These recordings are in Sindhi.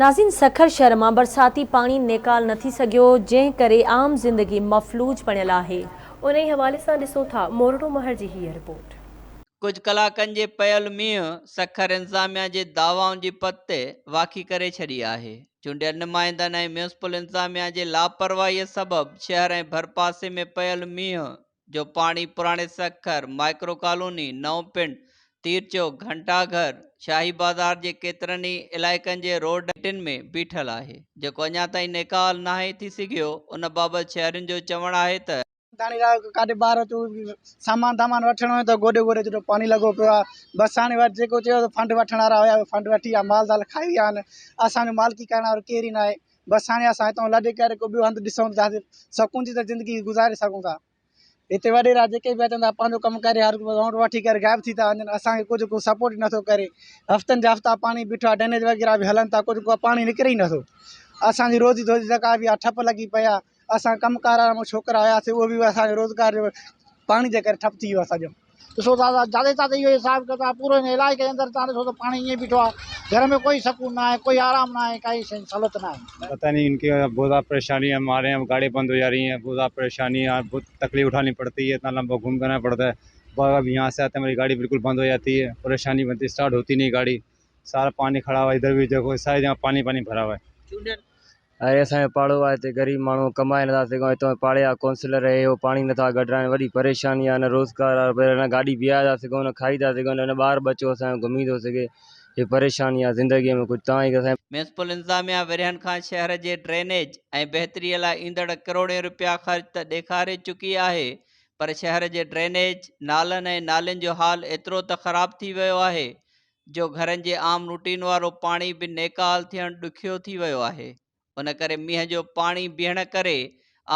ناظرين سکر شهر مان برساتي پاڻي نيڪال نه ٿي سگهيو جنهن ڪري عام زندگي مفلوج بڻيل آهي. انهي حوالي سان ڏسون ٿا مورڙو مهر جي هيء رپورٽ. ڪجهه ڪلاڪن جي پيل مينهن سکر انتظاميا جي دعوائن جي پت تي واکي ڪري ڇڏي آهي. چونڊيل نمائندن ۽ ميونسپل انتظاميا جي لاپرواهي سبب شهر ۽ ڀرپاسي ۾ پيل مينهن جو پاڻي پراڻي سکر، مائڪرو ڪالوني، نئون پنڊ، تير چوڪ، گهنٽا گهر، شاهي بازار جي ڪيترن ئي علائقن جي روڊ ٽن ۾ بيٺل آهي، جيڪو اڃا تائين نيڪال ناهي ٿي سگهيو، ان بابت شهرين جو چوڻ آهي ته. ڌاڻي راء ڪاڏي ٻاهر اچو سامان دامان وٺڻو هو ته گوڏي گوڏي جيڏو پاڻي لڳو پيو آهي بس هاڻي وري جيڪو چيو ته فنڊ وٺڻ وارا هيا اهي فنڊ وٺي ويا مال زال کائي ويا آهن اسان جو مالڪي ڪرڻ وارو ڪير ئي ناهي بس هاڻي اسان هتان لڏي ڪري ڪو ٻيو هنڌ ڏسون ٿا سڪون جي ته زندگي گذاري سگهون ٿا هتي وڏيرا جيڪي به اچن ٿا پنهنجو ڪم ڪري هر ووٽ وٺي ڪري غائب ٿي ٿا وڃن اسانکي ڪجهه ڪو سپورٽ نٿو ڪري هفتن جا هفتا پاڻي بيٺو آهي ڊرينيج وغيره به هلن ٿا ڪجهه ڪو پاڻي نڪري ئي نٿو اسانجي روزي روزي جيڪا به آهي ٺپ لڳي پئي آهي اسان ڪم ڪار وارا ڇوڪرا هياسي اهو به اسانجو روزگار جو پاڻي جي ڪري ٺپ ٿي ويو اسانجو ڏسو ٿا جاتي تاتي اهو حساب ڪتاب پورو هن علائقي جي اندر تان ڏسو ته پاڻي ائين بيٺو آهي گهر ۾ ڪوئي سڪون نه آهي ڪوئي آرام نه آهي ڪائي شيء سهولت نه آهي. پتا نهي انڪي بهت زياده پريشاني هي هماري يهان گاڙي بند هو جا رهي هي بهت زياده پريشاني هي بهت تڪليف اٺاني پڙتي هي اتنا لمبا گهم ڪرنا پڙتا هي بار يهان سي آتي هماري گاڙي بلڪل بند هو جاتي هي پريشاني بنتي اسٽارٽ هوتي نهي گاڙي سارا پاني کڙا هوا ادهر بهي ديکو ساري جگهه پاني پاني ڀرا هوا هي. ۽ اسان جو پاڙو آهي هتي غريب ماڻهو ڪمائي نٿا سگهون هتان پاڙي جا ڪونسلر هي هو پاڻي نٿا ڪڍرائن وڏي پريشاني آهي نه روزگار آهي نه گاڏي بيهاري ٿا سگهون نه کائي ٿا سگهون نه ٻار ٻچو اسان جو گهمي ٿو سگهي هي پريشاني آهي زندگي ۾ ڪجهه تان ئي اسان ميونسپل انتظاميا ورهين کان شهر جي ڊرينيج ۽ بهتري لاء ايندڙ ڪروڙين رپيا خرچ ته ڏيکاري چڪي آهي پر شهر جي ڊرينيج، نالن ۽ نالين جو حال ايترو ته خراب ٿي ويو آهي جو گهرن جي عام روٽين وارو پاڻي به نيڪال ٿيڻ ڏکيو ٿي ويو آهي، ان ڪري مينهن جو پاڻي بيهڻ ڪري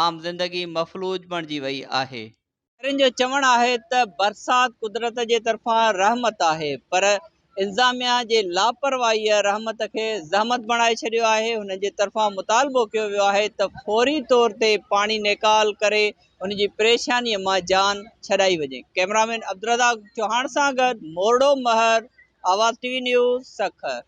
عام زندگي مفلوج بڻجي وئي آهي. شهرين جو چوڻ آهي ته برسات قدرت جي طرفان رحمت آهي پر انتظاميا جي لاپرواهيء رحمت کي زحمت بڻائي ڇڏيو آهي، هنن جي طرفان مطالبو ڪيو ويو آهي ته فوري طور تي پاڻي نيڪال ڪري هن جي پريشانيء مان جان ڇڏائي وڃي. ڪئميرامين عبدالرزاق چوهاڻ سان گڏ Morro Mehar, Awaz T V news, Sukkur.